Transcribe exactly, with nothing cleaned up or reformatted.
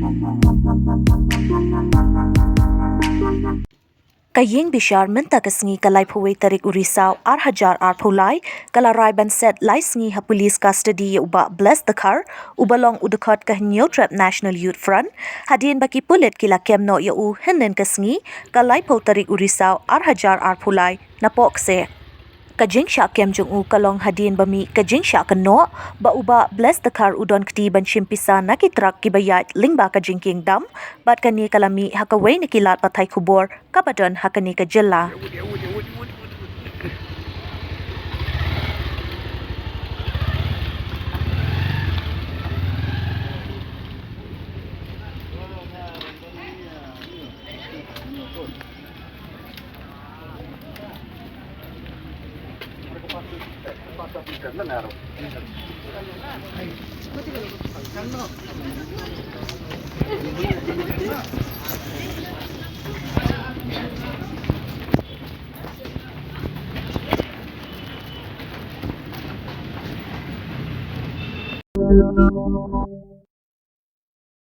Ka ïing bishar mynta ka sngi ka laiphew wei tarik u Risaw ar hajar arphew lai ka la rai ban set lai sngi ha police custody ïa u Bah Bless Dkhar uba long u dkhot ka Hynñiewtrep National Youth Front, hadien ba ki pulit ki la kem noh ïa u hynnin ka sngi ka laiphew tarik u Risaw ar hajar arphew lai napoh kseh. Ka jingshah kem jong u ka long hadien ba mih ka jingshah kynnoh ba u Bah Bless Dkhar u don kti ban shim pisa na ki truck kiba ïaid lyngba ka jingkieng dam, bad kane ka la mih ha kawei na ki lad pathai khubor kaba don ha kane ka jylla.